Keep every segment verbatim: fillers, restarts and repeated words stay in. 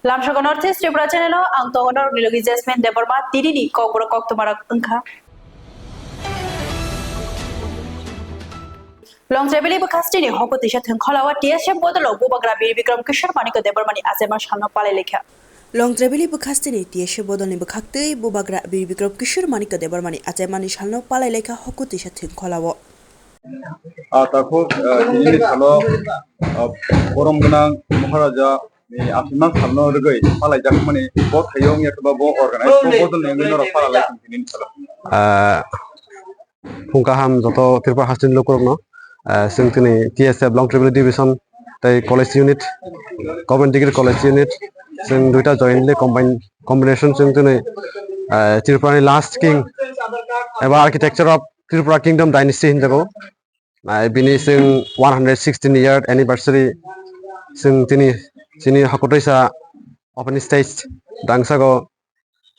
Lamsogo North East Tripura channel o ang tongo norokni logi Jasmine Debbarma, tinini kokborok koktwmarok wngkha. Longtrebili bwkhastini hokutwisa thwngkhwlao T S F bodolo Bubagra Bir Bikram Kishore Manikya Debbarmani achaima salno palai laikha. Longtrebili bwkhastini T S F bodolni bwkhaktwi Bubagra Bir Bikram Kishore Manikya Debbarmani achaimani salno palai laikha hokutwisa thwngkhwlao. Ah, takhuk, ah, tinini salo, ah, borom gwnang Maharaja ni achaima salno rwgwi palaijakmani bo thaio wngya khe ba bo organize bo bodolni wngwi norok pala lai tong tinini salo. Ah, phung kaham joto Tripura hasteni lukurokno, ah, chwng tini T S F Longtrebili Division tei College Unit, Government Degree College Unit, chwng duita jointly combine, combination chwng tini, ah, Tripurani last king eba architecture of Tripura Kingdom Dynasty hinjago. Ah, bini chwng one hundred sixteen year anniversary chwng tini chini hokotwisa opening stage dangsago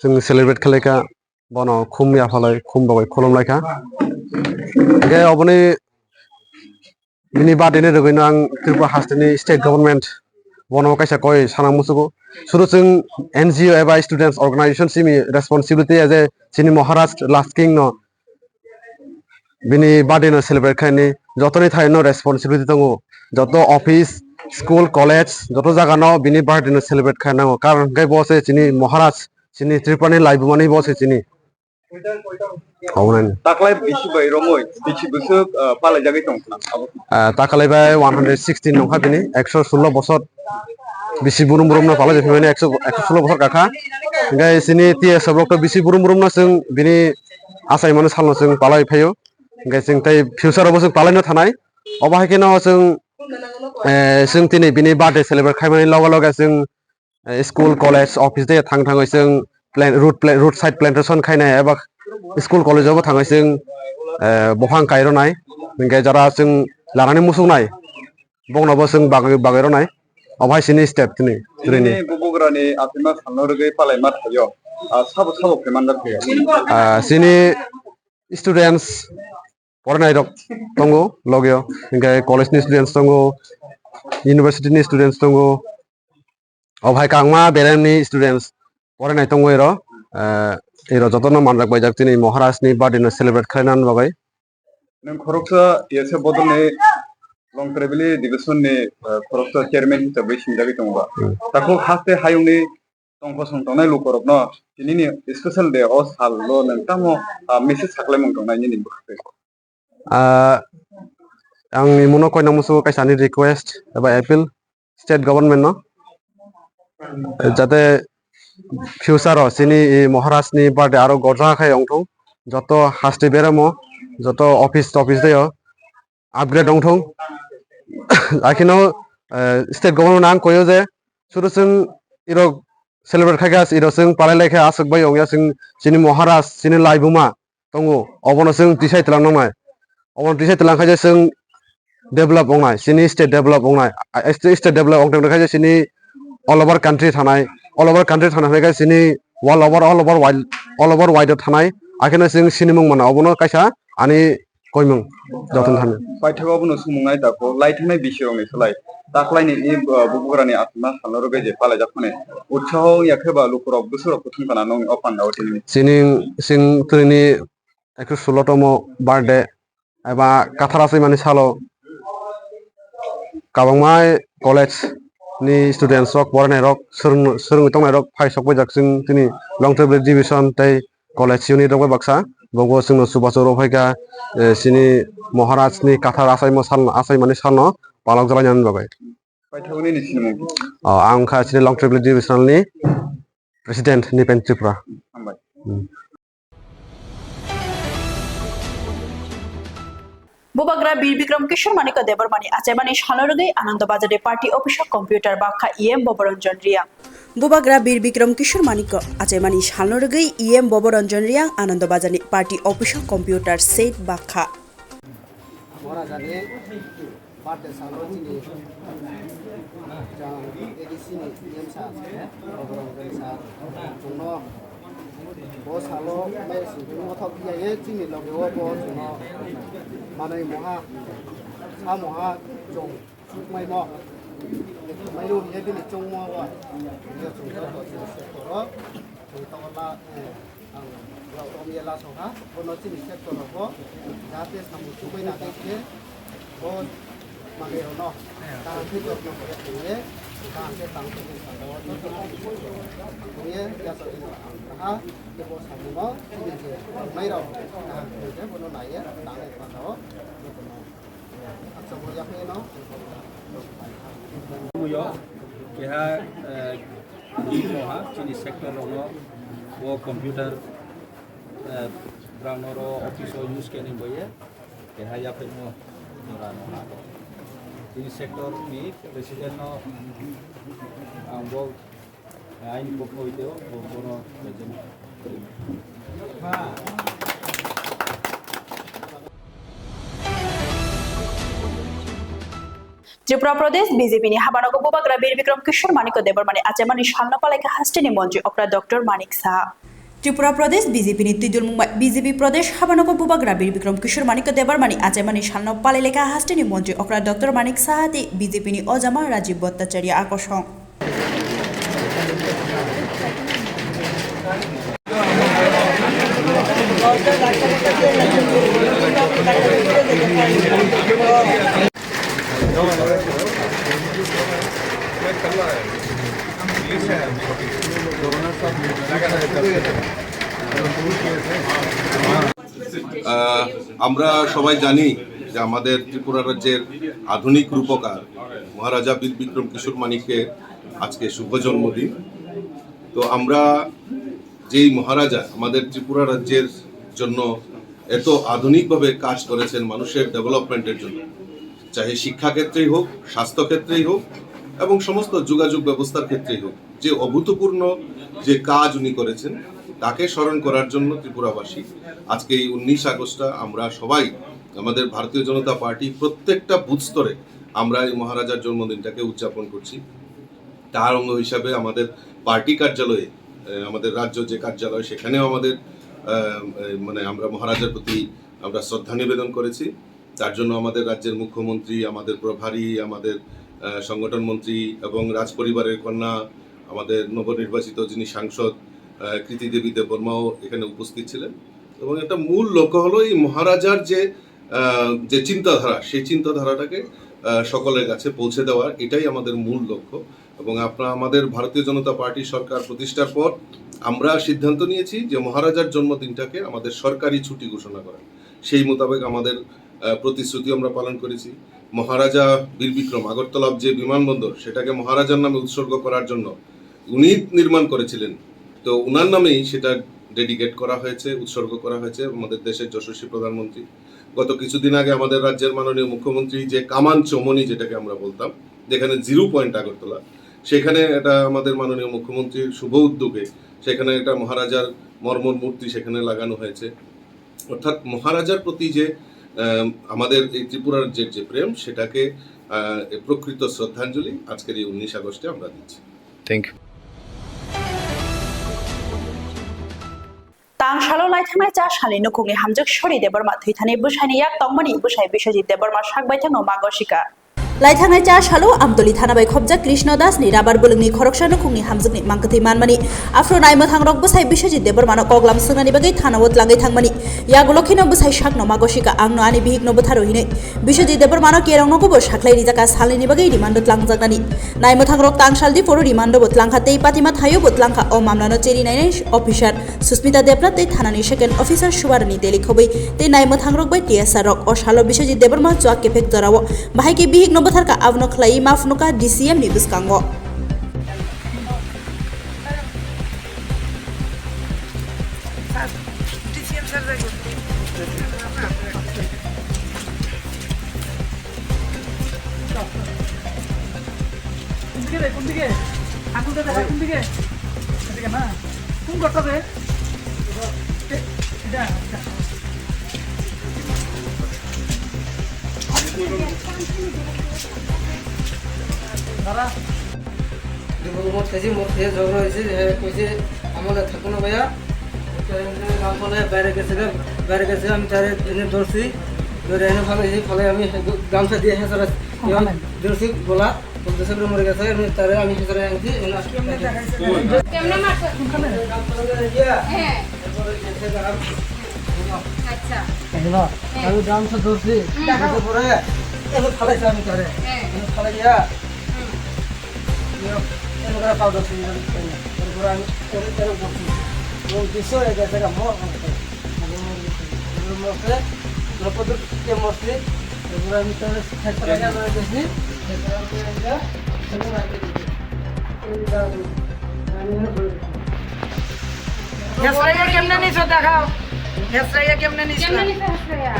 chwng celebrate khlaikha, bono khum yaphalai khum bagwi khulumlaikha. Hingkhe oboni bini birthday ni rwgwino ang Tripura hasteni state government bono kaisa koi sana muchugo. Suru chwng N G O eba students organization simi responsibility as a chini Maharaj last king no bini birthday no celebrate khaini jotoni thaino responsibility tongo. Joto office, school, college, joto jaga no bini birthday no celebrate khainango. Karon hwnkhe bo se chini Maharaj, chini Tripura ni laibuma ni bo se chini. Obonani. Taklai bisi bai romoi, bisi bwswk, ah, palaijagwi tong khna abo. Ah, taklai bai one hundred sixteen nongkha bini, ekso sullo bosor bisi burum burum no palai jephaimani ekso, ekso sullo bosor kakha. Hingkhe chini T S F rok to bisi burum burum no chwng bini achaimani salno chwng palai phaio. Hingkhe chwng tei future o bo chwng palai no thanai. Obo hai kheno chwng, eh, chwng tini bini birthday celebrate khaimani loge loge chwng eh, school, college, office de thang thangwi chwng plan-, road pla-, road side plantation khainai eba school, college o bo thangwi chwng, eh, buphang kaironai, hingkhe jora chwng lanani musuknai bongno bo chwng bagwi, bagwi ronai. Obo hai chini step tini, tini. Tini bubugrani achaima salno rwgwi palaima thaio, ah, sabo sabo khe manjak khe. Ah, chini students, porinai rok tongo logeo, hingkhe college ni students tongo, university ni students tongo, o hai kangma beremni students porinai tongo ero, eh, ero jotono manjak baijak chini Maharaj ni birthday no celebrate khlaina bagwi. Nwng khoroksa T S F bodolni Longtrebili division ni, eh, khoroksa chairman hisabwi sinjagwi tongo ba. Hmm. Takhuk haste hayungni tongkosong tongnai lukorokno tinini special day o salo nwng tamo, ah, message saklaimung tongnai nini bwkhak twi? Ah, ang ni muno koina musugo kaisa ani request eba appeal state government no, jate future o chini i Maharaj ni birthday aro gorja khai ongthung, joto haste beremo, joto office toffice deo upgrade ongthung. Akhino, eh, state government ang koyo je suru chwng irok celebrate khaikha, irok chwng palai laikha, aswk bai ongya chwng chini Maharaj, chini laibuma tongo, obono chwng tisai twlang nangnai. Obono tisai twlang khaikhe chwng develop ongnai, chini state develop ongnai. A, state, state develop ongtong khaikhe chini all over country thanai, all over country thana khaikhe chini world over, all over wide, all over wide o thanai. Akheno chwng sinimung mana, obono kaisa ani koimung jotono thani. Paithago abono sumung nai tako, lai thangnai bisirokni slai taklaini i, uh, bubugrani achaima salno rwgwi je palaijakmani utsaho wngya khe ba lukurok bwswkrok kuthum kana nongni o pandao tini. Chini, chwng twini ekso sullo tomo birthday eba kathar achaimani salo kwbangma college ni students rok, porinai rok, swrwng, swrwngwi tongnai rok phai sok paijak chwng tini Longtrebili division tei college unit rok bai baksa, bobo chwngno chubachu rw phaikha, eh, chini Maharaj ni kathar achaima sal, achaimani salno palok jalainani bagwi. Paithakgwi nini sinimung? Oh, ang wngkha chini Longtrebili divisional ni president Nipen Tripura. Hambai. Hmm. Bubagra Bir Bikram Kishore Manikya Debbarmani achaimani salno rwgwi Anando Bazar ni party office o computer bakha E M Boboranjan Reang. Bubagra Bir Bikram Kishore Manikya achaimani salno rwgwi E M Boboranjan Reang Anando Bazar ni party office o computer set bakha. Borajani birthday salo chini jang A D C ni E M sir, Boboranjan sir, chwngno bo salo mai singkhe mothok phiya ye chini loge o bo chwngno manwi moha, sa moha chwng sukmaimo. Mairu hingke bini chongmo o, hingke chwng joto chini sector o, chwng tongo la, eh, ang rok romya la songha, bono chini sector rogo jate samung chukui nangkhe khe bo manwi rokno kaham khe jotno kore tongye, kaham khe tang tongwi saka o joto tongye yaso ino ang kaha khe bo samungo chini je tongnai rok kaham khe bono naiye tangwi saka o jotono. Muyo, keha, eh, ha, chini sector rokno, o computer, eh, brang noro office o use khe ni boye, keha yaphaimo jora no ha. Chini sector ni president no, ang bo Aini pokho hoite o, bo-, bono kaijakma. Tripura Pradesh B J P ni habanogo Bubagra Bir Bikram Kishore Manikya Debbarmani achemani salno palaikha hasteni montri okra Doctor Manik Saha. Tripura Pradesh B J P ni twidulmung bai B J P Pradesh habanogo Bubagra Bir Bikram Kishore Manikya Debbarmani achemani salno palailekha hasteni montri okra Doctor Manik Saha tei B J P ni ojama Rajiv Bhattacharya akosong. আহ, আমরা সবাই জানি যে আমাদের ত্রিপুরা রাজ্যের আধুনিক রূপকার মহারাজা বীর বিক্রম কিশোর মানিক্যের আজকে শুভ জন্মদিন। তো আমরা যেই মহারাজা আমাদের ত্রিপুরা রাজ্যের জন্য এত আধুনিকভাবে কাজ করেছেন মানুষের ডেভেলপমেন্টের জন্য, চাহে শিক্ষাক্ষেত্রেই হোক, স্বাস্থ্যক্ষেত্রেই হোক এবং সমস্ত যোগাযোগ ব্যবস্থার ক্ষেত্রেই হোক, যে অভূতপূর্ণ যে কাজ উনি করেছেন, তাকে স্মরণ করার জন্য ত্রিপুরাবাসী আজকে এই উনিশ আগস্টটা আমরা সবাই, আমাদের ভারতীয় জনতা পার্টি প্রত্যেকটা বুথ স্তরে আমরা এই মহারাজার জন্মদিনটাকে উদযাপন করছি। তার অঙ্গ হিসাবে আমাদের পার্টি কার্যালয়ে, আহ, আমাদের রাজ্য যে কার্যালয়, সেখানেও আমাদের, আহ, এই মানে আমরা মহারাজার প্রতি আমরা শ্রদ্ধা নিবেদন করেছি। তার জন্য আমাদের রাজ্যের মুখ্যমন্ত্রী, আমাদের প্রভারী, আমাদের, আহ, সংগঠন মন্ত্রী এবং রাজপরিবারের কন্যা, আমাদের নবনির্বাচিত যিনি সাংসদ, আহ, কৃতি দেবী দেববর্মাও এখানে উপস্থিত ছিলেন। এবং একটা মূল লক্ষ্য হলো এই মহারাজার যে, আহ, যে চিন্তাধারা, সেই চিন্তাধারাটাকে, আহ, সকলের কাছে পৌঁছে দেওয়ার, এটাই আমাদের মূল লক্ষ্য। এবং আপনারা, আমাদের ভারতীয় জনতা পার্টি সরকার প্রতিষ্ঠার পর আমরা সিদ্ধান্ত নিয়েছি যে মহারাজার জন্মদিনটাকে আমাদের সরকারি ছুটি ঘোষণা করা। সেই মোতাবেক আমাদের, আহ, প্রতিশ্রুতি আমরা পালন করেছি। মহারাজা বীর বিক্রম, আগরতলার যে বিমানবন্দর, সেটাকে মহারাজার নামে উৎসর্গ করার জন্য উনি নির্মাণ করেছিলেন, তো ওনার নামেই সেটা ডেডিকেট করা হয়েছে, উৎসর্গ করা হয়েছে আমাদের দেশের যশস্বী প্রধানমন্ত্রী। গত কিছুদিন আগে আমাদের রাজ্যের মাননীয় মুখ্যমন্ত্রী যে কামান চৌমনি, যেটাকে আমরা বলতাম, যেখানে জিরো পয়েন্ট আগরতলা, সেখানে এটা আমাদের মাননীয় মুখ্যমন্ত্রীর শুভ উদ্যোগে সেখানে একটা মহারাজার মর্মর মূর্তি সেখানে লাগানো হয়েছে। অর্থাৎ মহারাজার প্রতি যে, আহ, আমাদের এই ত্রিপুরা রাজ্যের যে প্রেম, সেটাকে, আহ, এই প্রকৃত শ্রদ্ধাঞ্জলি আজকের এই উনিশ আগস্টে আমরা দিচ্ছি। Thank you. Tang salo laithangnai cha salni nukhungni hamjwk Sori Debbarma thwithani bwsaini yak tongmani bwsai Biswajit Debbarma sak baithangno mango sika. Laithangnai cha salo Amtoli thana bai khopjak Krishna Das ni rabar bwlwngni khoroksa nukhungni hamjwkni mangkwthwi manmani. Aphuru naimwthangrok bwsai Biswajit Debbarmano koklam swngnani bagwi thanao tlangwi thangmani. Yagulo kheno bwsai sakno mago sika, "Angno ani bihikno bwtharo," hinwi. Biswajit Debbarmano kerongno kubo saklai rijaka salnini bagwi rimando tlangjaknani. Naimwthangrok tangsaldi phuru rimando bo tlangkha tei patima thaio bo tlangkha o mamlano cheri nainai officer Susmita Debnath tei thanani second officer Subarani Teli khobwi tei naimwthangrok bai T S R rok o salo Biswajit Debbarma chuak kephek jorao bahai khe bihikno bwtharkha, abono khlaiwi ma phunukha D C M ni bwskango. কোন দিকে রে, কোন দিকে? ঠাকুর দেখা কোন দিকে? এদিকে না? কোন ঘরটা রে? এ, এটা, এটা। দাঁড়া। দুপুর মত খাইছি, মত খেয়ে ঝগড়া হয়েছে, এ কইছে, "আমার থাকবো না ভাইয়া।" গামছা লইয়া বাইরে গেছে, বাইরে গেছে, আমি তারে এনে ধরছি, ধরে এনে ফালাইছি, ফালাই আমি গামছা দিয়ে হেঁচড়া ধরছি গলা। চোদ্দশো করে মরে গেছে, এমনি তারে আমি ভিতরে আনছি, এমনি আসলে কেমনে দেখাইছে? কেমনে মারছে? হ্যাঁ। এরপরে গেছে তারা। আচ্ছা। এগুলো হ্যাঁ। আমি ড্রামসে ধরছি, হুম। ধরার পরে এমনি ফালাইছি আমি তারে। হ্যাঁ। এমনি ফালাইয়া হুম। এরকম, এরকম করে পাউডার ছিল, এরকম। এরপরে আমি এরকম, এরকম করছি। এবং দৃশ্য হয়ে গেছে, এটা মর হয়ে গেছে। এরকম মরছে, দ্রৌপদীর কে মরছে, এরপরে আমি তাহলে শেষ করে গেলাম, আমি গেছি, শেষ করে আমি এটা, এটা রাখি দিয়েছি। এই যা, আমি এখানে বলে দিচ্ছি। হেসরাইয়া কেমনে নিছো দেখাও, হেসরাইয়া কেমনে নিছো? কেমনে নিছো হেসরাইয়া?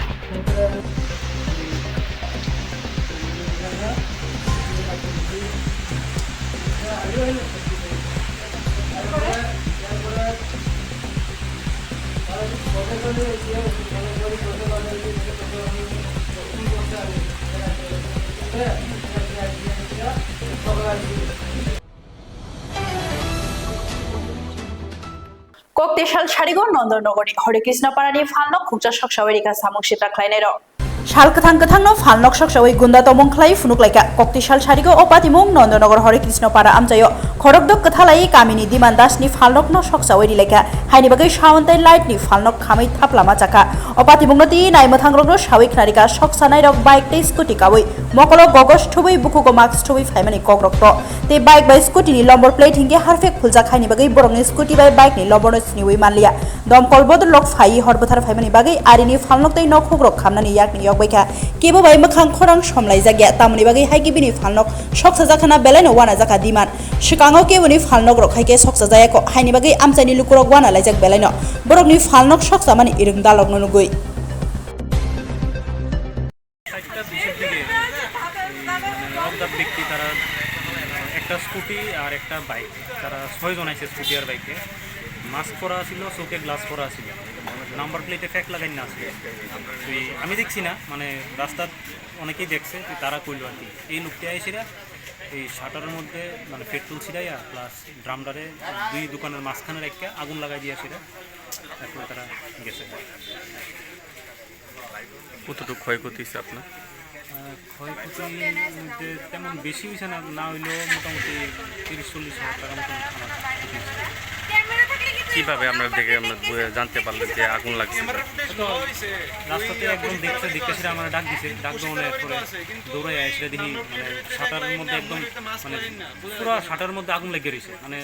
Koktisal sarigo Nondonogorni Hare Krishna parani phalnok khukcha soksawi rikha samung sitra khlainairok. Sal kwthang kwthangno phalnok soksawi gunda tomung khlai phunuk laikha. Koktisal sarigo o patimung Nondonogor Hare Krishna para amchaio khorokdok kwthalai kamini Diman Dasni phalnokno soksawi rilaikha. Haini bagwi sound tei light ni phalnok khamwi thaplama chakha. O patimungno twi naimwthangrokno sawi khnarikha soksanairok bike tei scooty kawi. Mokolo gogos thubwi bukhugo mask thubwi phaimani kokrokto. Tei bike bai scooty ni lombor plate hinkhe harphek phuljak haini bagwi borokni scooty bai bike ni lomborno siniwi manliya. Domkol bodol rok phaiwi hor bwthar phaimani bagwi arini phalnok tei nokhukrok khamnani yakni yok baikha. Kebo bai mwkhang khorang somlaijakya, tamoni bagwi haikhe bini phalnok soksajakha na belaino wanajakha Diman. Swkango keboni phalnok rok haikhe soksajayakho, haini bagwi amchaini lukurok wanalaijak belaino. Borokni phalnok soksamani irwng dalokno nugwi. চারটা বিশের দিকে এই মানে অজ্ঞাত ব্যক্তি তারা একটা স্কুটি আর একটা বাইক, তারা ছয়জন আইছে স্কুটি আর বাইকে। মাস্ক পরা ছিল, চোখে গ্লাস পরা ছিল, নাম্বার প্লেটে ফেক লাগাই না আছে। তুই আমি দেখছি না, মানে রাস্তাত অনেকেই দেখছে, তুই তারা কইলো আর কি। এই লোকটি আইসিরা এই শাটারের মধ্যে মানে পেট্রোল ছিটাইয়া প্লাস ড্রামটারে দুই দোকানের মাঝখানে একটা আগুন লাগাই দিয়ে সেটা, তারপরে তারা গেছে। কতটুকু ক্ষয়ক্ষতি হয়েছে আপনার? আহ, ক্ষয়ক্ষতির মধ্যে তেমন বেশি হয়েছে না, না হইলেও মোটামুটি তিরিশ চল্লিশ হাজার টাকার মতন আমার ক্ষতি হয়েছে। কিভাবে আপনারা দেখে আমরা বু-, জানতে পারলেন যে আগুন লাগছে? তো রাস্তাতে একজন দেখছে, দেখতে সেটা আমার ডাক দিছে, ডাক দেওয়ার পরে দৌড়ে আসলে দেখি মানে শাটারের মধ্যে একদম মানে পুরো শাটারের মধ্যে আগুন লেগে রয়েছে, মানে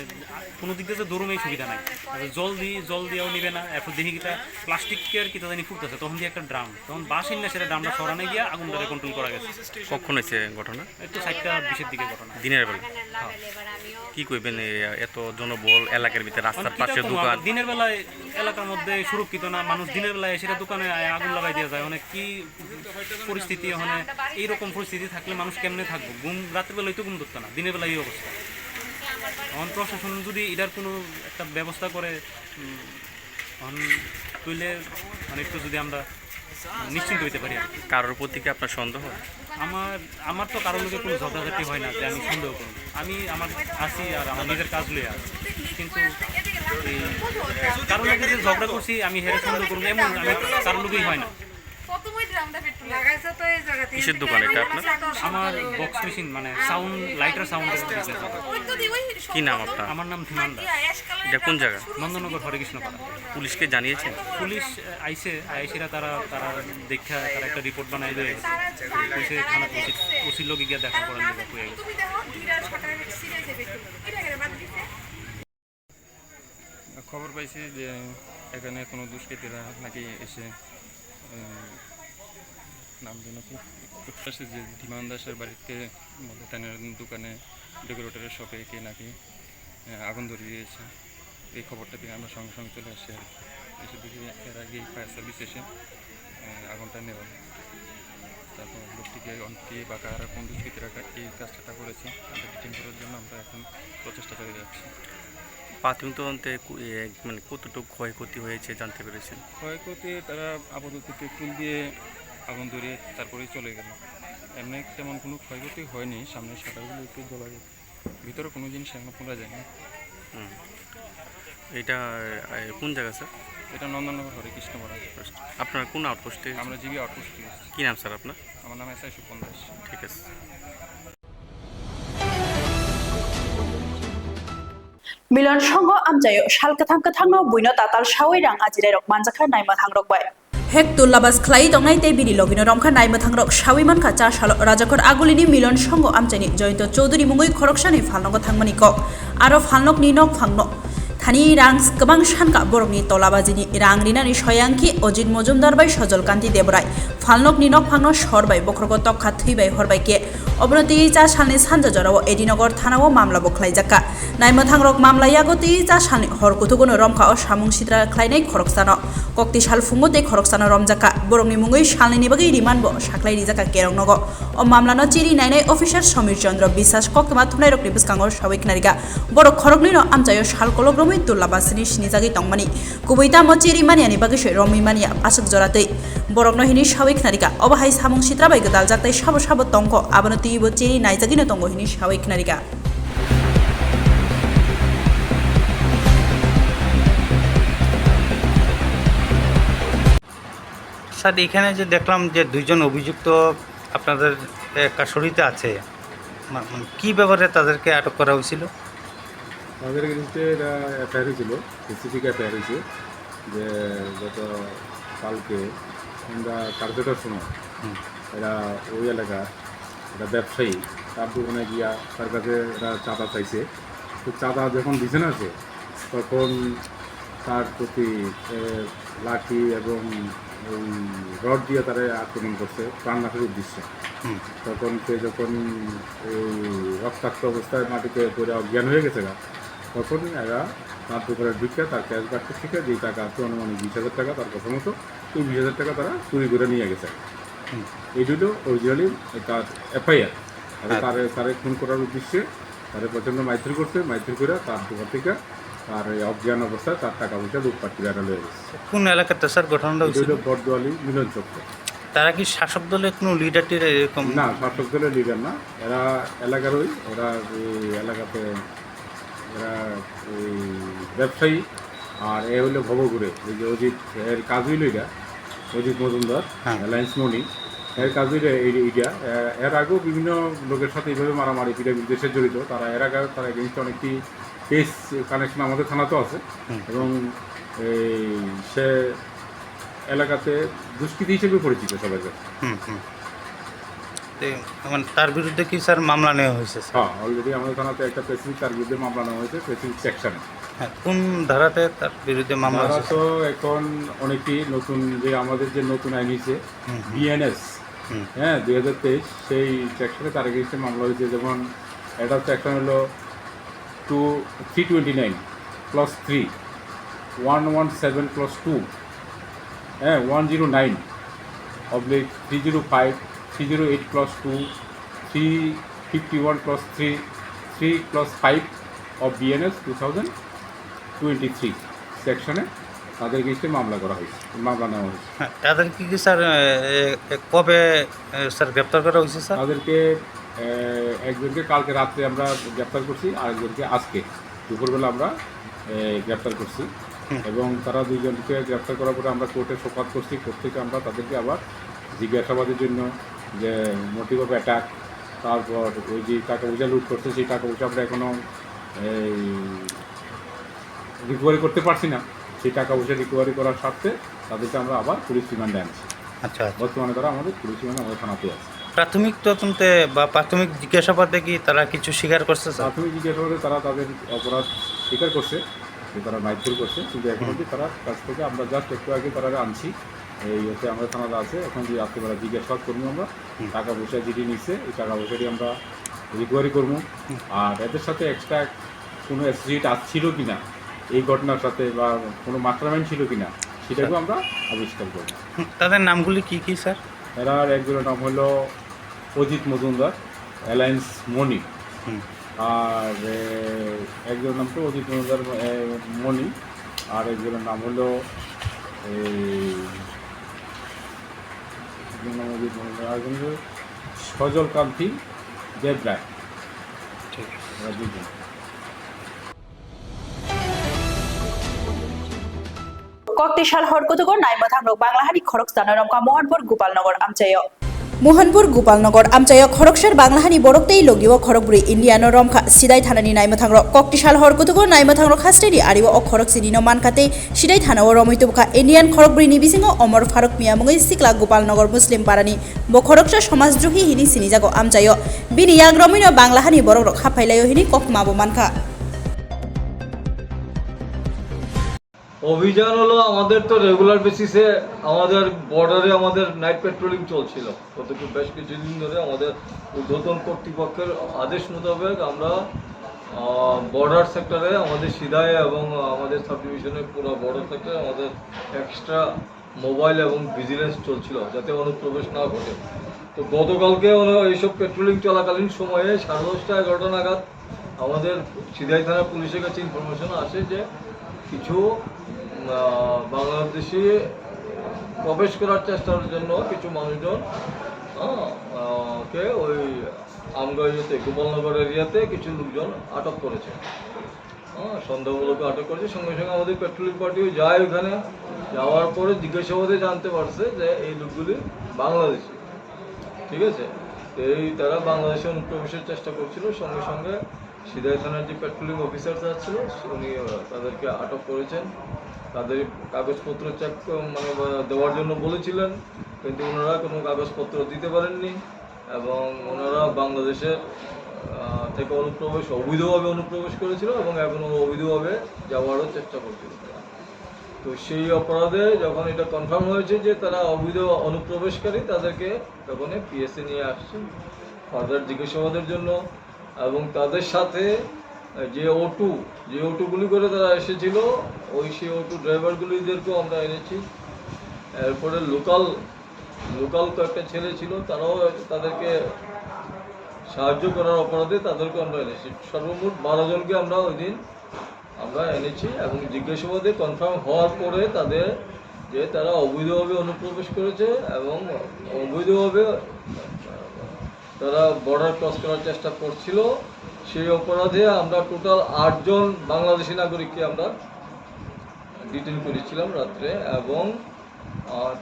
কোনো দিক দিয়ে তো দৌড়মেই সুবিধা নাই। আর জল দি, জল দিয়েও নিবে না, এখন দেখি কিতা প্লাস্টিকের কিতা জানি ফুটতেছে, তখন দিয়ে একটা ড্রাম, তখন বাসিন না সেটা ড্রামটা সরানো গিয়া আগুনটারে কন্ট্রোল করা গেছে। কখন হয়েছে ঘটনা? এই তো চারটা বিশের দিকে ঘটনা। দিনের বেলা? হ্যাঁ। কি কইবেন, এই এত জনবহুল এলাকার ভিতরে, রাস্তার অনেক পাশে কিতা কম, দোকান? দিনের বেলায় এলাকার মধ্যে সুরক্ষিত না, মানুষ দিনের বেলায় সেটা দোকানে আয় আগুন লাগাই দিয়ে যায়, অনেক কি পরিস্থিতি, মানে এইরকম পরিস্থিতি থাকলে মানুষ কেমনে থাকবো? ঘুম, রাতের বেলায় তো ঘুম ধরতো না, দিনের বেলায় এই অবস্থা। এখন প্রশাসন যদি এটার কোনো একটা ব্যবস্থা করে, উম, এখন তুইলে মানে একটু যদি আমরা নিশ্চিন্ত হইতে পারি আর কি। কারোর প্রতি কি আপনার সন্দেহ? আমার, আমার তো কারোর লগে কোনো ঝগড়াঝাটি হয় না যে আমি সন্দেহ করব। আমি আমার আছি আর আমার নিজের কাজ লইয়া আছি, কিন্তু এই কারোর লগে যে ঝগড়া করছি আমি হেরে সন্দেহ করবো, এমন আমি কারোর লগেই হয় না। প্রথমই ড্রামটা পেট্রোল লাগাইছে তো এই জায়গাতে। কিসের দোকান এটা আপনার? আমার বক্স মেশিন, মানে সাউন্ড, লাইটার সাউন্ডের বিজনেস। কি নাম আপনার? আমার নাম ধীমান দাস। এটা কোন জায়গা? নন্দনগর হরেকৃষ্ণ পাড়া। পুলিশকে জানিয়েছেন? পুলিশ, আহ, আইছে, আইসিরা তারা, তারা দেখা, তারা একটা রিপোর্ট বানাই দিয়ে কইছে থানা ওসি, ওসির লগে গিয়া দেখা করার জন্য কইয়া গেছে। তুমি দেখো, ধীরা সকালে সিরিয়াসে পেট্রোল। এটা কেন বাদ দিছে? খবর পাইছি যে এখানে কোনো দুষ্কৃতীরা নাকি এসে, উম, নাম যেন কি, উত্তরপ্রদেশে যে ধীমান দাসের বাড়িতে মধ্যে তানের দোকানে ডেকোরেটরের শপে কে নাকি, আহ, আগুন ধরিয়ে দিয়েছে। এই খবরটা পেয়ে আমরা সঙ্গে সঙ্গে চলে আসি আর কি। এসে দেখি এর আগেই ফায়ার সার্ভিস এসে, আহ, আগুনটা নেভায়। তারপর লোকটিকে অনেকে বা কারা কোন দুষ্কৃতীরা কা-, এই কাজটা করেছে, তাদের ডিটেইন করার জন্য আমরা এখন প্রচেষ্টা চালিয়ে যাচ্ছি। প্রাথমিক তদন্তে কু-, এ, মানে কতটুকু ক্ষয়ক্ষতি হয়েছে জানতে পেরেছেন? ক্ষয়ক্ষতি তারা আপাতত পেট্রোল দিয়ে আগুন ধরিয়ে তারপরেই চলে গেল। এমনি তেমন কোনো ক্ষয়ক্ষতি হয়নি, সামনের শাটারগুলো একটু জ্বলা গেছে, ভিতরে কোনো জিনিস এখনো খোলা যায়নি। হুম। এটা, এ, কোন জায়গা, স্যার? এটা নন্দননগর হরে কৃষ্ণ পাড়া। আপনার কোন আউটপোস্টে? আমরা জিবি আউটপোস্টে আছি। কি নাম, স্যার, আপনার? আমার নাম এসআই সুপন দাস। ঠিক আছে। Milon Songho amchaio sal kwthang kwthangno buino tatal sawi rang ajirairok manjakha naimwthangrok bai. Hek tullabas khlaiwi tongnai tei bini logino romkha naimwthangrok sawi mankha cha salo Rajakhor Agulini Milon Songho amchaini Jayanta Chowdhury mungwi khoroksani phalnogo thangmani kok. Aro phalnokni nokphangno thani rang kwbang sankha borokni tolabajini rang rinani soyangkhe Ojit Mojumdar bai Sojol Kanti Deborai. Phalnokni nokphangno sor bai bokhrogo tokha thwi bai hor bai khe. Obono twiwi cha salni sanja jorao A D Nagar thanao mamlabo khlaijakha. Naimwthangrok mamla yago twiwi cha salni hor kuthugono romkha o samung sitra khlainai khoroksano. Kokti sal phungo tei khoroksano romjakha. Borokni mungwi salnini bagwi rimandbo saklai rijakha kerongnogo. O mamlano chiri nainai officer Samir Chandra Biswas koktwma thumnairokni bwskango sawi khnarikha. Borok khoroknwino amchaio sal kolok romwi tullabasini sinijagwi tongmani. Kubui tamo chiri maniani bagwi se romwi mania aswk jora twi. Borokno hini sawi khnarikha. Obo hai samung sitra bai gwdaljak tei sabo sabo tongkho. Abono twibo chiri naijagwino tongo hini sawi khnarikha. Sir, এখানে যে দেখলাম যে দুইজন অভিযুক্ত আপনাদের, এ, কাস্টডিতে আছে, মা-, মানে, কি ব্যাপারে তাদেরকে আটক করা হয়েছিল? তাদের এগেইনস্টে এটা এফআইআর হয়েছিল, স্পেসিফিক এফআইআর হয়েছে যে গত কালকে সন্ধ্যা সাড়ে ছটার সময় হুম। এরা ওই এলাকার একটা ব্যবসায়ী, তার দোকানে গিয়া তার কাছে এরা চাঁদা চাইছে। তো চাঁদা যখন দিছে না সে, তখন তার প্রতি, এ, লাঠি এবং ওই রড দিয়ে তারে আক্রমণ করছে প্রাণনাশের উদ্দেশ্যে। হুম। তখন সে যখন এই রক্তাক্ত অবস্থায় মাটিতে পড়ে অজ্ঞান হয়ে গেছে গা, তখন এরা তার দোকানে ঢুকে তার ক্যাশ বাক্স থেকে যে টাকা আছে, অনুমানিক বিশ হাজার টাকা, তার কথা মতো ওই বিশ হাজার টাকা তারা চুরি করে নিয়ে গেছে। হুম। এই হলো অরিজিনালি তার এফআইআর। আর আচ্ছা। তারে, তারে খুন করার উদ্দেশ্যে তারে প্রচণ্ড মারধর করছে, মারধর করে তার দোকান থেকে তার এই অজ্ঞান অবস্থায় তার টাকা পয়সা লুটপাট করে আনা হয়ে গেছে। কোন এলাকাতে স্যার ঘটনাটা এটা হয়েছিল? হলো বটদোয়ালি মিলন চক্র। তারা কি শাসক দলের কোনো লিডার টিডার এরকম? না, শাসক দলের লিডার না, এরা এলাকারই, এরা এই এলাকাতে এরা এই ব্যবসায়ী, আর এ হলো ভবঘুরে, এই যে অজিত, এর কাজ হইল এটা, অজিত মজুমদার, হ্যাঁ। অ্যালায়েন্স মনি, এর কাজ হইল এই, এইটা। এ-, এর আগেও বিভিন্ন লোকের সাথে এইভাবে মারামারি, পিটাপিটি দেশে জড়িত। তারা এর আগে তারা এগেইনস্টে অনেকটি কেস কানেকশন আমাদের থানাতেও আছে। হুম। এবং এই সে এলাকাতে দুষ্কৃতী হিসেবে পরিচিত সবার কাছে। হুম, হুম। তে, মানে, তার বিরুদ্ধে কি স্যার মামলা নেওয়া হয়েছে স্যার? হ্যাঁ, অলরেডি আমাদের থানাতে একটা স্পেসিফিক তার বিরুদ্ধে মামলা নেওয়া হয়েছে, স্পেসিফিক সেকশনে। হ্যাঁ, কোন ধারাতে তার বিরুদ্ধে মামলা ধারা হয়েছে? তো এখন অনেকেই নতুন, যে আমাদের যে নতুন আইন হয়েছে, হুম, হুম। বিএনএস, হুম। হ্যাঁ, দুই হাজার তেইশ, সেই সেকশনে তার এগেইনস্টে মামলা হয়েছে। যেমন একটা সেকশন হলো two, three twenty nine clause three, one one seven clause two, হ্যাঁ, one zero nine oblique three zero five, three zero eight clause two, three fifty one clause three, three clause five of BNS two thousand twenty three সেকশনে তাদের এগেইনস্টে মামলা করা হয়েছে, মামলা নেওয়া হয়েছে। হ্যাঁ, তাদেরকে কি স্যার, এ, এ, কবে, এ, স্যার, গ্রেপ্তার করা হয়েছে স্যার? তাদেরকে, এ, একজনকে কালকে রাত্রে আমরা গ্রেপ্তার করছি, আরেকজনকে আজকে দুপুরবেলা আমরা, এ, গ্রেপ্তার করছি। হুম। এবং তারা দুইজনকে গ্রেপ্তার করার পরে আমরা কোর্টে সোপর্দ করছি। কোর্ট থেকে আমরা তাদেরকে আবার জিজ্ঞাসাবাদের জন্য যে মোটিভ অফ অ্যাটাক, তারপর ওই যে টাকা পয়সা লুট করছে, সেই টাকা পয়সা আমরা এখনো এই রিকভারি করতে পারছি না। সেই টাকা পয়সা রিকভারি করার স্বার্থে তাদেরকে আমরা আবার পুলিশ রিমান্ডে আনছি। আচ্ছা, আচ্ছা। বর্তমানে তারা আমাদের পুলিশ রিমান্ডে আমাদের থানাতে আছে। প্রাথমিক তদন্তে বা প্রাথমিক জিজ্ঞাসাবাদে কি তারা কিছু স্বীকার করছে, স্যার? প্রাথমিক জিজ্ঞাসাবাদে তারা তাদের অপরাধ স্বীকার করছে, যে তারা মারধর করছে, কিন্তু এখন হুম। অবধি তারা কাছ থেকে আমরা জাস্ট একটু আগে তারা আনছি, এই হচ্ছে আমাদের থানাতে আছে। এখন যে রাত্রিবেলা জিজ্ঞাসাবাদ করবো আমরা, হুম। টাকা পয়সা যেটি নিচ্ছে, এই টাকা পয়সাটি আমরা রিকভারি করবো। হুম। আর এদের সাথে এক্সট্রা কোনো অ্যাসোসিয়েট আস-, ছিল কিনা এই ঘটনার সাথে বা কোনো মাস্টারমাইন্ড ছিল কিনা, সেটাকেও স্যার। আমরা আবিষ্কার করবো। হুম, তাদের নামগুলি কি কি, স্যার? এরা একজনের নাম হলো অজিত মজুমদার, অ্যালায়েন্স মণি। হুম। আর, এ, একজনের নাম তো অজিত মজুমদার, এ, মণি, আর একজনের নাম হলো, এই, একজনের নাম অজিত মজুমদার, আরেকজন হলো সজল কান্তি দেবরায়। ঠিক আছে। এরা দুজন। Kokti sal hor kutugo naimwthangrok Banglahani khoroksa Noyomkha Mohanpur Gopalnagar amchaio. Mohanpur Gopalnagar amchaio khoroksa Banglahani borok tei logio khorokbrwi Indiano romkha. Sidai thanani naimwthangrok koktisal hor kutugo naimwthangrok hasteni ario o khorok sinino mankha tei Sidai thanao romwi tubukha. Indian khorokbrwini bisingo Omor Faruk Mia mungwi sikla Gopalnagar Muslim parani bo khoroksa somajdrohi hini sinijago amchaio. Bini yagromwino Banglahani borokrok haphailaio hini koktwmabo mankha. অভিযান হলো আমাদের তো রেগুলার বেসিসে আমাদের বর্ডারে আমাদের night patrolling চলছিল। গত কি-, বেশ কিছুদিন ধরে আমাদের ঊর্ধ্বতন কর্তৃপক্ষের আদেশ মোতাবেক আমরা বর্ডার সেক্টরে আমাদের সিদায় এবং আমাদের সাব ডিভিশনের পুরো বর্ডার সেক্টরে আমাদের এক্সট্রা মোবাইল এবং ভিজিলেন্স চলছিল, যাতে অনুপ্রবেশ না ঘটে। তো গতকালকে ওরা এইসব পেট্রোলিং চলাকালীন সময়ে সাড়ে দশটা এগারোটা নাগাদ আমাদের সিদাই থানা পুলিশের কাছে ইনফরমেশন আসে যে কিছু বাংলাদেশি প্রবেশ করার চেষ্টার জন্য কিছু মানুষজন কে ওই আমগাঁও ইয়েতে, গোপালনগর এরিয়াতে কিছু লোকজন আটক করেছে। হ্যাঁ, সন্দেহমূলক আটক করেছে। সঙ্গে সঙ্গে আমাদের পেট্রোলিং পার্টিও যায় ওখানে। যাওয়ার পরে জিজ্ঞাসাবাদে জানতে পারছে যে এই লোকগুলি বাংলাদেশি। ঠিক আছে? তো এই তারা বাংলাদেশে অনুপ্রবেশের চেষ্টা করছিল। সঙ্গে সঙ্গে সিদাই থানার যে পেট্রোলিং অফিসার স্যার ছিল, উনি তাদেরকে আটক করেছেন। তাদের কাগজপত্র চেক মানে দেওয়ার জন্য বলেছিলেন, কিন্তু ওনারা কোনো কাগজপত্র দিতে পারেননি। এবং ওনারা বাংলাদেশের থেকে অনুপ্রবেশ, অবৈধভাবে অনুপ্রবেশ করেছিল এবং এখন অবৈধভাবে যাওয়ারও চেষ্টা করছিল। তো সেই অপরাধে যখন এটা কনফার্ম হয়েছে যে তারা অবৈধ অনুপ্রবেশকারী, তাদেরকে তখন পিএসএ নিয়ে আসছে ফার্দার জিজ্ঞাসাবাদের জন্য। এবং তাদের সাথে যে অটো, যে অটোগুলি করে তারা এসেছিল, ওই সেই অটো ড্রাইভারগুলিদেরকেও আমরা এনেছি। এরপরে লোকাল লোকাল কয়েকটা ছেলে ছিল, তারাও তাদেরকে সাহায্য করার অপরাধে তাদেরকে আমরা এনেছি। সর্বমোট বারো জনকে আমরা ওই দিন আমরা এনেছি এবং জিজ্ঞাসাবাদে কনফার্ম হওয়ার পরে তাদের যে তারা অবৈধভাবে অনুপ্রবেশ করেছে এবং অবৈধভাবে তারা বর্ডার ক্রস করার চেষ্টা করছিল, সেই অপরাধে আমরা টোটাল আটজন বাংলাদেশি নাগরিককে আমরা ডিটেন করেছিলাম রাত্রে। এবং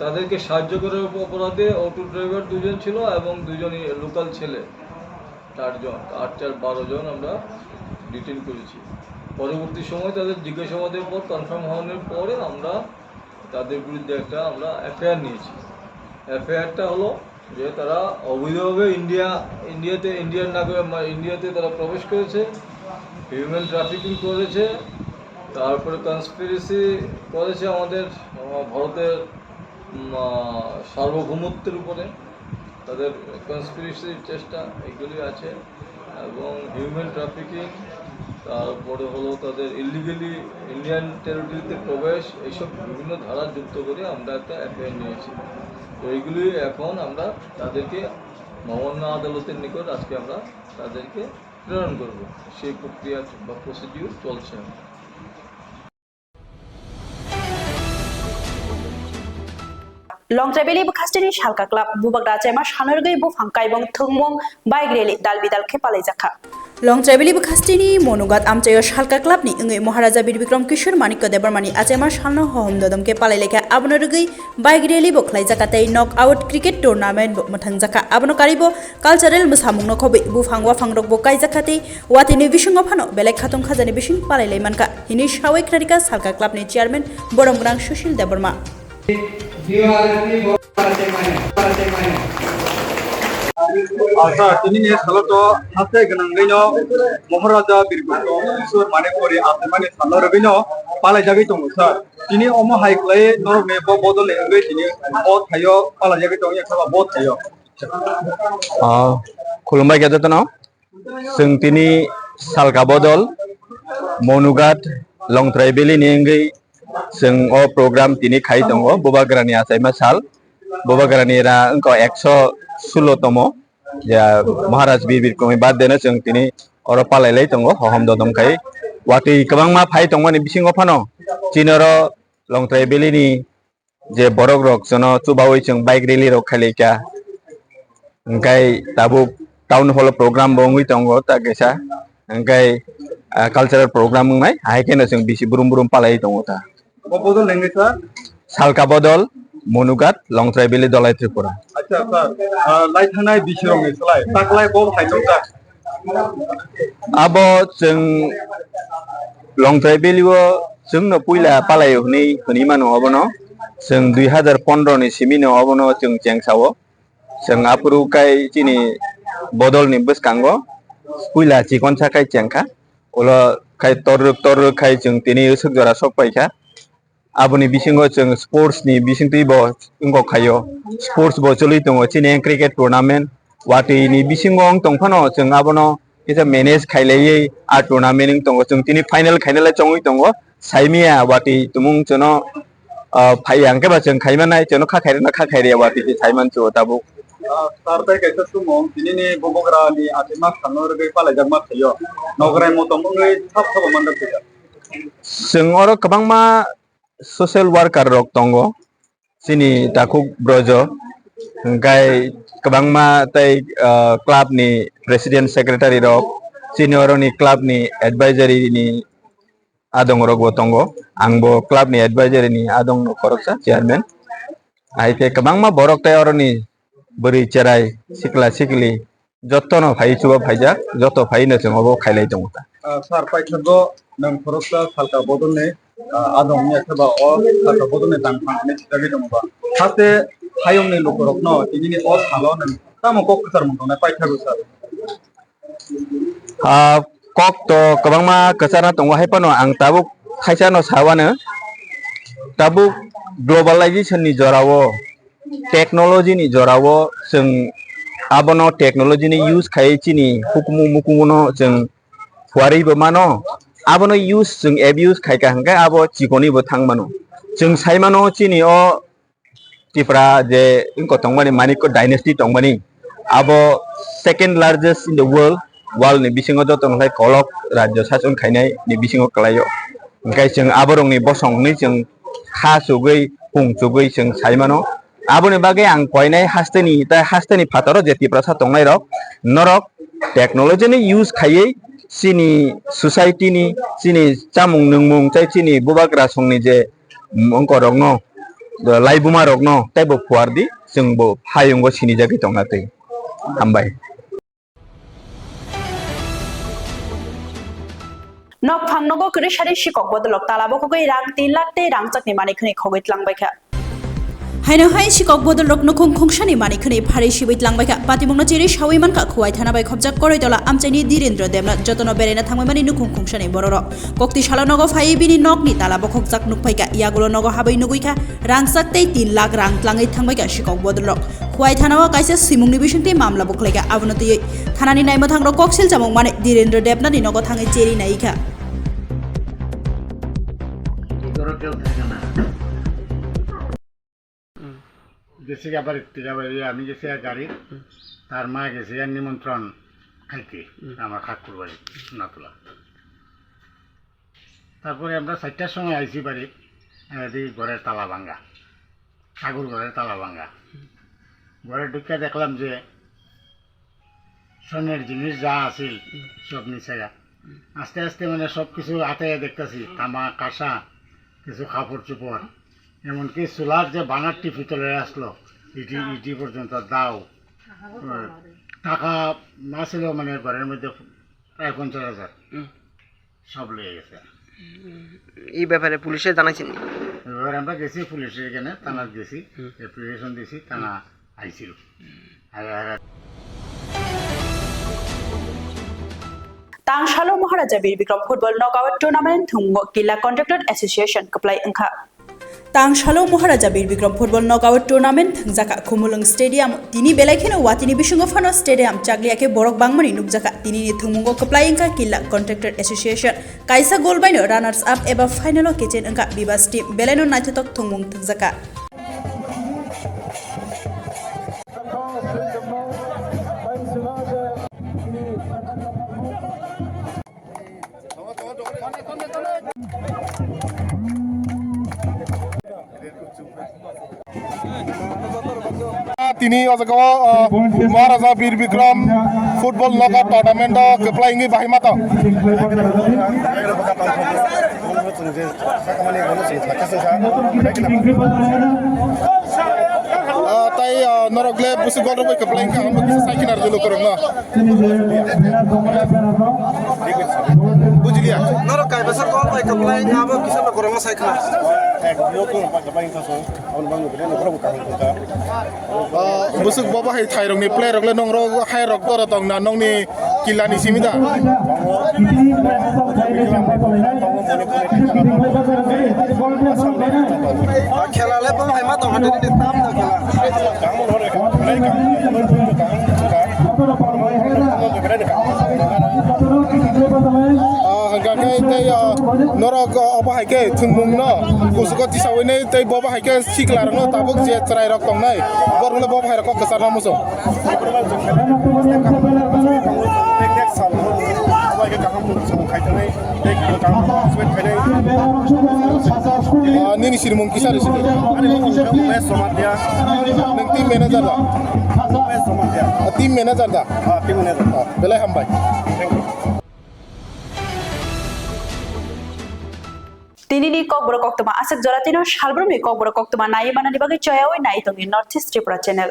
তাদেরকে সাহায্য করার অপরাধে অটো ড্রাইভার দুজন ছিল এবং দুজন লোকাল ছেলে, চারজন, আট চার বারো জন আমরা ডিটেন করেছি। পরবর্তী সময় তাদের জিজ্ঞাসাবাদের পর কনফার্ম হওয়ার পরে আমরা তাদের বিরুদ্ধে একটা আমরা এফআইআর নিয়েছি। এফআইআরটা হলো যে তারা অবৈধভাবে ইন্ডিয়া ইন্ডিয়াতে ইন্ডিয়ান নাগরিক ইন্ডিয়াতে তারা প্রবেশ করেছে, হিউম্যান ট্রাফিকিং করেছে, তারপরে কনস্পিরেসি করেছে আমাদের ভারতের সার্বভৌমত্বের উপরে, তাদের কনস্পিরেসির চেষ্টা এগুলি আছে। এবং হিউম্যান ট্রাফিকিং, তারপরে হলো তাদের ইলিগালি ইন্ডিয়ান টেরিটরিতে প্রবেশ, এইসব বিভিন্ন ধারা যুক্ত করে আমরা একটা এফআইআর নিয়েছি। তো এইগুলি এখন আমরা তাদেরকে মহামান্য আদালতের নিকট আজকে আমরা তাদেরকে প্রেরণ করব। সেই প্রক্রিয়া বা প্রসিডিউর চলছে। Longtrai Valley bwkhasteni Salka Club bubagra achaima salno rwgwi buphang kaibong thwngmung bike rally dal bidal khe palaijakha. Longtrai Valley bwkhasteni Monugat amchaio Salka Club ni wngwi Maharaja Bir Bikram Kishore Manikya Debbarmani achaima salno hohom dodom khe palailaikha. Abono rwgwi bike rally bo khlaijakha tei knock out cricket tournament bo mwthangjakha. Abono karwibo cultural mwsamungno khobwi buphang waphangrok bo kaijakha tei watini bisingo phano belai khatong khajani bising palailaimankha. Hini sawi khnarikha Salka Club ni chairman borom gwnang Sushil Debbarma. Sir, tini ni salo to haste gwnangwi no Maharaja Bir Bikram Kishore Manikya Debbarmani salno rwgwi no palaijagwi tongo sir. Tini omo hai kwlai norok ni bo bodol ni wngwi tini bo thaio palaijagwi tongo, bo thaio. Khulumbai khe jotono. Chwng tini Salka Bodol, Monugat, Longtrai Valley ni wngwi chwng o program tini khai tongo. Bubagrani achaima sal, Bubagrani era wngkha ekso sulo tomo, Maharaj Bir Bikram ni birthday no chwng tini oro palai lai tongo, hohom dodom khai. Watwi kwbangma phai tongmani bisingo phano chini oro Longtrai Valley ni je borok rok jono chubaui chwng bike rally rok khailai kha, hwnkhe tabuk town hall o program bo wngwi tongo ta kaisa, hwnkhe cultural program wngnai, hai kheno chwng bisi brum brum palai tongo ta. Salka Bodol, Monugat, Longtrai Valley, Dhalai, Tripura. Acha, sir, ah, lai thangnai bisirokni slai taklai bo hai nukjak. Abo chwng Longtrai Valley o chwngno puila palai hwnwi, hwnwi mano obono. Chwng dui hazar pondro ni simi no obono chwng chengsa o. Chwng aphuru kai chini bodol ni bwskango puila chikon sa kai chengkha. Ulo khai torrwk torrwk khai chwng tini swk jora sok paikha. Aboni bisingo chwng sports ni bisingtwi bo wngkok khaio. Sports bo chwlwi tongo, chini cricket tournament watwi ni bisingo wng tong phano chwng abono kisa manage khailaiwi a tournament wng tongo. Chwng tini final khainalai chongwi tongo. Saimia watwi tumung chwngno, ah, phaiya hwnkhe ba chwng khaimanai, chwngno kha khairwkna kha khairya watwi se saimancho tabuk. Ah, sir, tei kaisa sumung, tinini bubagrani achima salno rwgwi palaijakma thaio. Nograi motom wngwi sab sabo manjak khaija. Chwng oro kwbangma social worker rok tongo, chini takhuk brojo, hwnkhe kwbangma tei, ah, club ni president secretary rok, chini oroni club ni advisory ni adong rok bo tongo, ang bo club ni advisory ni adong no khoroksa chairman, hai khe kwbangma borok tei oroni bwrwi cherai sikla sikli jotono phai chuba phaijak, joto phaino chwng obo khailai tongo ta. Ah, sir, paithago nwng khoroksa salka bodolni, ah, adong wngya khe ba o salka bodolni tang phang hinwi sijagwi tongo ba? Haste hayungni lukurokno tinini o salo nwng tamo kok kwchar mung tongnai paithago, sir? Ah, kok to kwbangma kwcharna tongo, hai phano ang tabuk khaisano sawano, tabuk globalization ni jorao, technology ni jorao chwng abono technology ni use khai chini hukumu mukumu no chwng phuarwi bo mano. Abono use chwng abuse khaika hwnkhe abo chikoni bo thang mano. Chwng sai mano chini o Tipra je wngkha tongmani Manikya dynasty tongmani, abo second largest in the world, world ni bisingo joto no khlai kolok rajyo sason khainai ni bisingo kwlaio. Hwnkhe chwng aborokni bosong hwnwi chwng kha chugwi, hung chugwi chwng sai mano. Aboni bagwi ang koinai hasteni, tai hasteni phataro je Tiprasa tongnai rok, norok technology ni use khaiwi chini society ni, chini chamung nwngmung, tei chini bubagra songni je, mm, wngkorokno, laibumarokno teibo phuardi, chwngbo hayungo sinijagwi tongna twi. Hambai. Nok phang nogo kwrwi sari sikok bodolrok tala bokhogwi rang tin lakh tei rangchakni manwi khwnwi khogwi tlangbaikha. Haino hai sikok bodolrok nukhung khungsani manwi khwnwi pharwi sibwi tlangbaikha. Patimungno chiri sawi mankha Khowai thana bai khopjak Koroitola amchaini Dhirendra Debnath jotono beraina thangbaimani nukhung khungsani bororok. Kokti salo nogo phaiwi bini nokni tala bokhokjak nukphaikha. Yagulo nogo habwi nugwikha rangchak tei tin lakh rang tlangwi thangbaikha sikok bodolrok. Khowai thanao kaisa swimungni bisingtwi mamla bo khwlaikha. Abono twiwi thanani naimwthangrok kok silchamung manwi Dhirendra Debnathni nogo thangwi cheri naikha. গেছিগা বাড়ির থেকে বাইরে আমি গেছি এক গাড়ি, তার মা গেছিগা নিমন্ত্রণ খাইতে আমার কাকুর বাড়ি নাতুলা। তারপরে আমরা চারটার সময় আইছি বাড়ি, এদিকে ঘরের তালা ভাঙা, ঠাকুর ঘরের তালা ভাঙা। ঘরে ঢুকে দেখলাম যে স্বর্ণের জিনিস যা আছিল, সব নিচে গা। আস্তে আস্তে মানে সব কিছু আতে দেখতেছি, তামা, কাঁসা, কিছু কাপড় চোপড়, এমনকি চুলার যে বানারটি পিতলের আসলো, ইটি, ইটি পর্যন্ত দাও, টাকা না ছিল মানে ঘরের মধ্যে প্রায় পঞ্চাশ হাজার। সব লয়ে গেছে। এই ব্যাপারে পুলিশে জানাইছেন? এবার আমরা গেছি পুলিশের এখানে, থানাত গেছি, অ্যাপ্লিকেশন দিছি, থানা আইছিল। আর, আর Tangsalo Maharaja Bir Bikram Football Knockout Tournament thwngmung Killa Contractor Association kwplai wngkha. Tangsalo Maharaja Bir Bikram Football Knockout Tournament thwngjak kha Khumulwng Stadium. Tini belai kheno watini bisingo phano stadium chakliya khe borok bangmani nukjakha. Tinini thwngmungo kwplai wngkha Killa Contractor Association. Kaisa goal baino runners up eba final o kecheng wngkha Bibas team, belaino naithothok thwngmung thwngjak kha. Tini o jaga o, uh, Maharaja Bir Bikram Football Knockout Tournament o kwplai wngwi bahai ma tong. Norok le busu gol rok bai kwplai wngkha, amo kisa sai khna rwdi lukurok no. Bujilia. Norok kaibasa gol bai kwplai wngkha, amo kisa lukurok no sai khna. Ah, busuk bobo hai thai rok ni play rok le nong rok hai rok doro tong na nong ni kila ni simi da. Khela le bo hai ma tong hade ni tam da khela. Ah, hwnkha khe tei, ah, norok, ah, obo hai khe thwngmung no kusugo tisawi nai tei bobo hai khe sikla rok no tabuk je chwrai rok tong nai borok no bobo hai rok kok kwchar no muchung. Ah, nini sinimung kisa rw sini? Nwng team manager da? Ah, team manager da? Ah, belai hambai. Thank you. Tinini kokborok koktwma aswk jora tino salbrumni kokborok koktwma naiwi manani bagwi choyawi nai tongni North East Tripura channel.